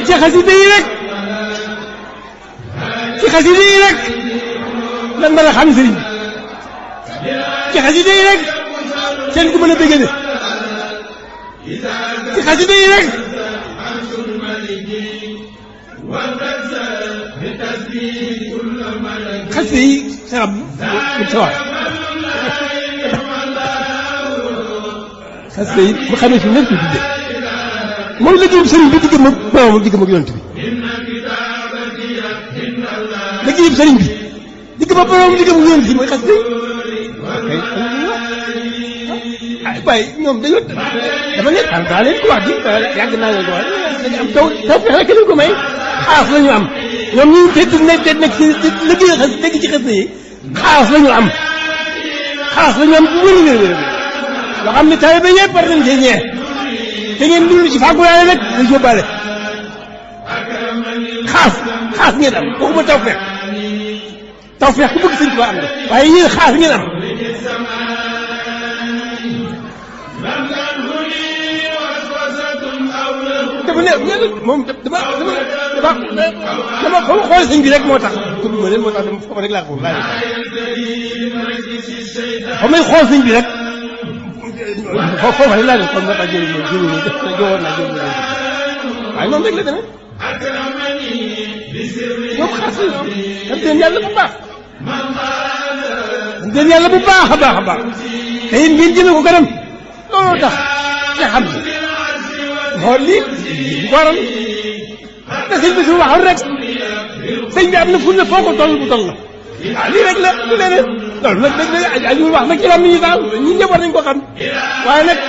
ci xasida yi rek ci xasida yi rek lan mën a xam sëriñ bi ci xasida yi rek seen ku mën a bëggee ci xasida yi rek xasida yi sarab bu sawar xasida yi bu xamee fi nekk tudde mooy liggéeyub sëriñ bi diggam ak boromam diggam ak yonent bi liggéeyub sëriñ bi diggam ak boromam diggam ak yonent bi mooy xasida yi ah waaye ñoom dañoo dafa nekk daa leen ko wax di yàgg naa leen ko wax dañu am taw fexe rek leen ko may xaas la ñu am ñoom ñu te nekk ci liggéey xas dégg ci xasida yi xaas la ñu am xaas la ñu am bu wér loo xam ne taw bi ñëpp war nañ cee ñeer te ngeen dund ci fàggulaale nag dañ yóbbaale xaas ngeen am waxuma taw feex ku bëgg sëñ Tuubaa am na waaye yéen xaas ngeen am dafa ne moom dama xool sëñ bi rek moo tax tudd ma leen moo tax dama foofu rek laa ko laaj fa may xool sëñ bi rek foofu rek laa leen kon moo tax jëriñoo waaye noonu rek la demee ñoom xaas yi xam leen yàlla bu baax xam leen yàlla bu baax a baax a baax te it ngeen jëmee ko kanam looloo tax nga xam ne xool lii bu ko waral te sëñ bi su waxoon rek sëñ bi am na fu ne foo ko toll bu toll la waaw lii rek la du leneen loolu nag dëgg la wax nag ci lam ni ñu daal ñun ñëpp war nañ ko xam waaye nag